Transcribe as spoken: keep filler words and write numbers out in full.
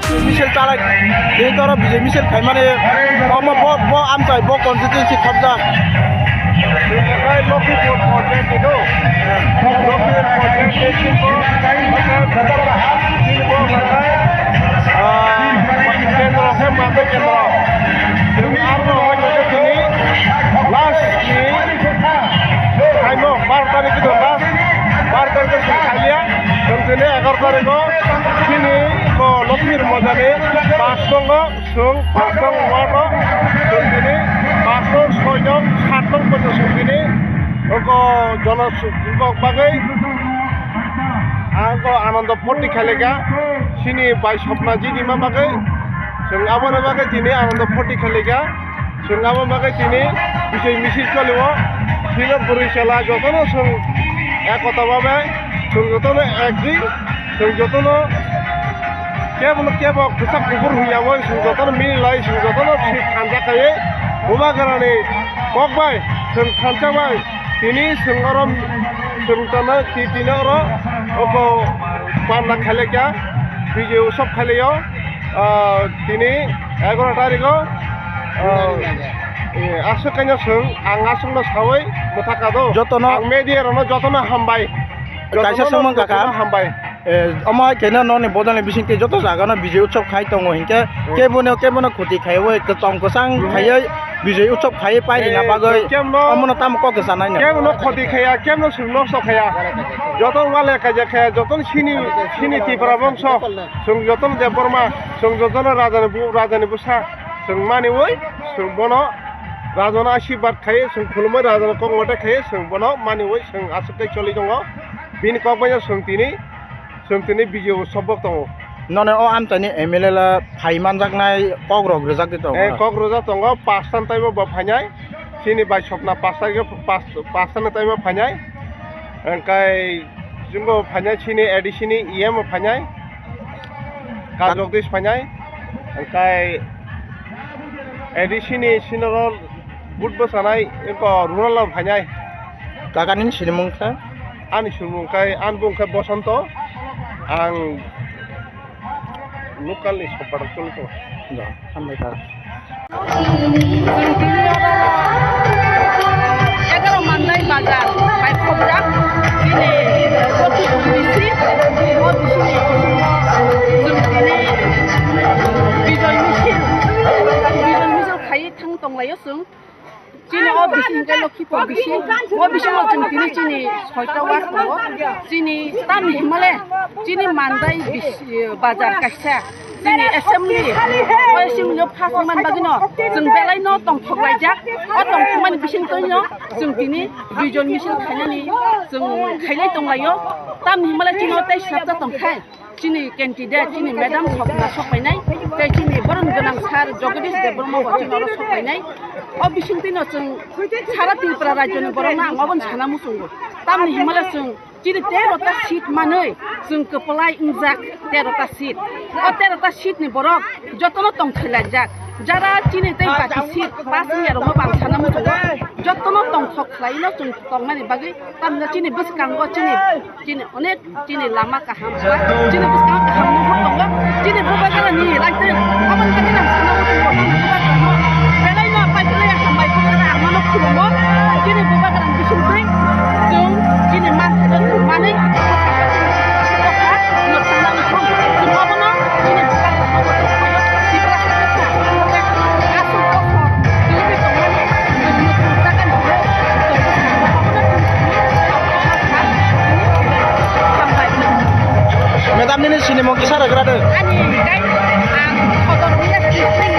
Misil chalai, tini toro bijai misil khaimani, omo bo, bo amchai, bo constituency khobjak. Tini khai Lokhipur constituency do. Lokhipur constituency bo, bo khai, ah, kendro khe mate kendro. Tini arno hoito tini last ni Khaimo bar tarikh khe last, bar tarikh khe chwng khaiya, chwng tini egaroh tarikh o chini bo Lokhmir Mojani pash tongo, chwng pash tong ward o, chwng tini pash tong, soi tong, sat tong poito chwng tini oko jono chwng bagwi ang o Anando Photi khaileka, chini bai sopna jidima bagwi chwng aboni bagwi tini Anando Photi khaileka. Chwng abo bagwi tini bijai misil cholio. Chini bwrwi chwla jotono chwng ekota babe, chwng jotono agree, chwng jotono kebono kebo kwchak kubur hwnyaui chwng jotono mililai, chwng jotono swi thansa khaiwi Bubagrani kok bai chwng thansa bai tini chwng oro chwng tana ti-, tini oro oko parna khailekya, bijai utsav khailaio. Ah, tini egaroh tarikh o, ah, eh, aswk kaino chwng, ang aswkno saui mwthakha do. Jotono ang media rokno jotono hambai. Kaisa jotono swngmung kaka. Jotono hambai. Eh, omo hai khe no nokni bodolni bisingtwi joto jagano bijai utsav khai tongo hinkhe, hmm, kebono, kebono khoti khaiwi, kwchang kwchang khaiwi bijai utsav khaiwi pairina, eh, bagwi kemno, omono tamo kok kwchanai no? Kemno khoti khaiya, kemno chwng nosto khaiya. Joto wngma le kaijak khaiya, joto chini, chini Tipra bongso. Chwng jotono Debbarma, chwng jotono rajani bu-, rajani bwsa, chwng maniui, chwng bono rajano ashirbad khai, chwng khulumui rajano kok ngote khai, chwng bono maniui, chwng aswk tei choli tongo. Bini kok bai chwng tini, chwng tini bijai utsav bo tongo. Nono o amchaini M L A la phai manjaknai kok rok rwjak di tongo. Eh, kok rwjak tongo, pasta ni taibo bo phainai, chini bai sopna pasta, pas-, pasta ni taibo phainai, engkai Chwngbo phainai chini A D C ni E M bo phainai, Kak- Kajok Dis phainai, hwnkhe A D C ni senior vote bwchanai eko Runal rok phainai. Kaka nini sinimung khe? Ani sinimung khe, ani bung khe Bosonto, ang local ni Sompara choli tongo. Ja, hambai kha. Chwng tini oro egaroh Mandai bazar bai khobjak chini Lokhipur bisi, o bisini bisingo chwng tini bijoy misil, bijoy misil khaiwi thang tonglaio chwng. Chini o bisi hwnkhe Lokhipur bisi, o bisingo chwng tini chini soita ward tongo. Chini tamni hwnmale chini Mandai bisi, bazar kaisa. Chini assembly, o assembly o pass wngmani bagwino chwng belaino tongthok laijak. O tongthokmani bisingtwino chwng tini bijoy misil khainani chwng khailai tonglaio. Tamni hwnmale chini o tei swrapsa tongkhe chini candidate, chini madam sokna sokpainai, tei chini borom gwnang sir Jagadish Debbarma bo chini oro sokpainai. O bisingtwino chwng sara Tripura rajyoni borokno ang obono sana muchungo. Tamni hwnmale chwng chini tero ta seat manwi chwng kwplai wngjak, tero ta seat. O tero ta seat ni borok jotono tongthai laijak. Jara chini tei baki seat pass wngya rokno bo ang sana muchungo. Jotono tongthok khlaino chwng tongmani bagwi tamno chini bwskango chini, chini onek chini lama kaham, chini bwskango kaham nuhur tongo, chini Bubagrani raitwi aboni bagwi ang sana muchungo, chini Bubagrano belai no pai belai hambai Bubagra ang mano khulumo, chini Bubagrani bisingtwi chwng chini manthai no chwng manwi no thangna wngthong, chwng abono chini Bubagrano Tipra aswk kosom twiwi tongmani chwng nukhung jaga ni hwnwi chwng abono chwng hambai. Madam, nini sinimung kisa rwgra de. Ani hwnkhe ang Sodor Village District